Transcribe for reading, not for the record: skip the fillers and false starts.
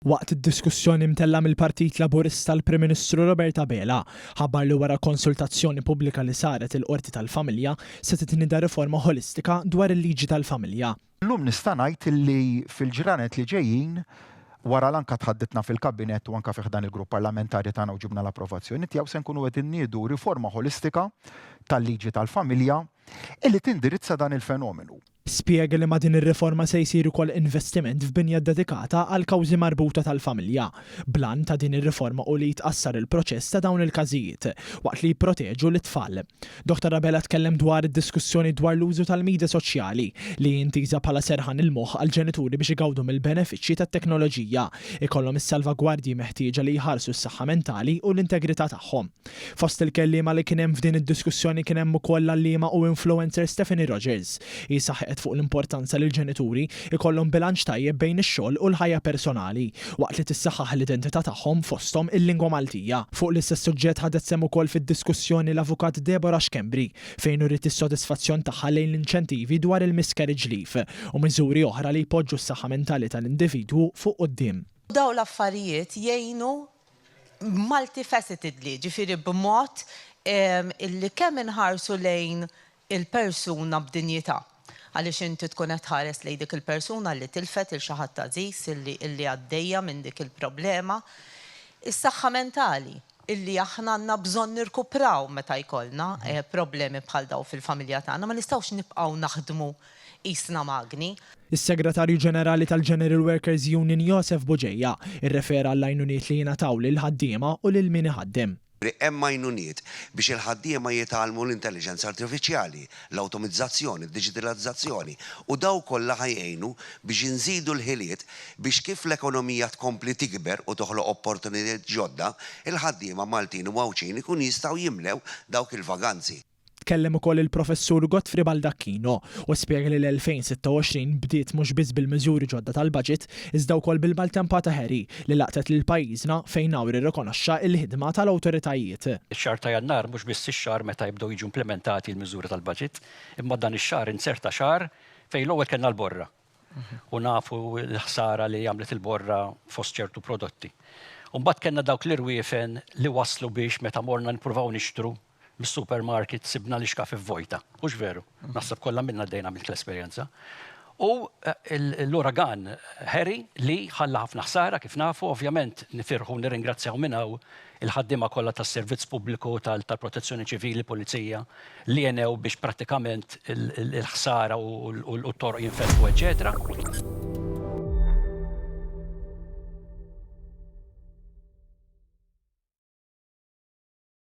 Waqt id-diskussjoni mtellgħa mill-Partit Laburista l-Prim Ministru Robert Abela ħabbar li wara konsultazzjoni pubblika li saret il-Qorti tal-Familja se titnieda riforma ħolistika dwar il-liġi tal-familja. Illum nista' ngħid li fil-ġranet li ġejjin, wara l anka tħadditna fil-Kabinett u anka fi ħdan il-Grupp Parlamentari tagħna u ġibna l-approvazzjoni tiegħu, se nkunu qegħdin niedu riforma ħolistika tal-liġi tal-familja illi tindirizza dan il-fenomenu. Spjega li ma' din ir-riforma se jsir ukoll investiment f'binja ddedikata għal kawżi marbuta tal-familja. Bl-għan ta' din ir-riforma hu li jitqassar il-proċess ta' dawn il-każijiet, waqt li jipproteġu lit-tfal. Dottor Abela tkellem dwar id-diskussjoni dwar l-użu tal-media soċjali, li hi intiża bħala serħan il-moħħ għall-ġenituri biex igawdu mill-benefiċċji tat-teknoloġija, ikollhom is-salvagwardji meħtieġa li jħarsu s-saħħa mentali u l-integrità tagħhom. Fost il-kelliema li kien hemm f'din id-diskussjoni kien hemm ukoll l-għalliema u influencer Stephanie Rogers. Hi saħqet fuq l-importanza li l-ġenituri jkollhom bilanċ tajjeb bejn ix-xogħol u l-ħajja personali, waqt li tissaħħaħ l-identità tagħhom fosthom il-lingwa Maltija. Fuq l-istess suġġett ħadet sehem ukoll fid-diskussjoni l-Avukat Deborah Schembri, fejn uriet is-sodisfazzjon tagħha lejn l-inċentivi dwar il-miscarriage leave u miżuri oħra li jpoġġu s-saħħa mentali tal-individwu fuq quddiem. Dawn l-affarijiet jgħinu multifacetedly, ġifieri b'mod illi kemm inħarsu lejn il-persuna b'dinjità. Għaliex inti tkun qed tħares lejn dik il-persuna li tilfet 'il xi ħadd għażiż illi għaddejja minn dik il-problema. Is-saħħa mentali illi aħna għandna bżonn nirkupraw meta jkollna problemi bħal dawn fil-familja tagħna, ma nistgħux nibqgħu naħdmu qisna magni. Is-Segretarju Ġenerali tal-General Workers Union Josef Bugeja rrefera għall-għajnuniet li jingħataw lill-ħaddiema u lil min iħaddem. Hemm għajnuniet biex il-ħaddiema jitgħallmu l-intelliġenza artifiċjali, l-awtomizzazzjoni, d-diġitalizzazzjoni u dawn kollha ħa jgħinu biex inżidu l-ħiliet biex kif l-ekonomija tkompli tikber u toħloq opportunitajiet ġodda, il-ħaddiema Maltin u Għawdxin ikunu jistgħu jimlew dawk il-vaganzi. Tkellem ukoll il-Professur Godfrey Baldacchino u spjega li l-2026 bdiet mhux biss bil-miżuri ġodda tal-baġit iżda wkoll bil-maltempata Harry li laqtet lil pajjiżna fejn hawn irrikonoxxa l-ħidma tal-awtoritajiet. Ix-xahar ta' Jannar mhux biss ix-xahar meta jibdew jiġu implimentati l-miżuri tal-baġit, imma dan ix-xahar inzerta xahar fejn l-ewwel kellna l-borra u nafu l-ħsara li għamlet il-borra fost ċertu prodotti. U mbagħad kellna dawk l-irwiefen li wasslu biex meta morna nippruvaw nixtru mis-supermarket sibna l-ixkaf vojta. Hux veru? Naħseb kollha minna għaddejna minn l-esperjenza. U l-uragan Harry li ħalla ħafna ħsara kif nafu, ovvjament nifirħu nirringrazzjaw minn hawn il-ħaddiema kollha tas-servizz pubbliku tal-protezzjoni ċivili, pulizija, li għenew biex prattikament il-ħsara u t-toroq jinfetħu, eċetera.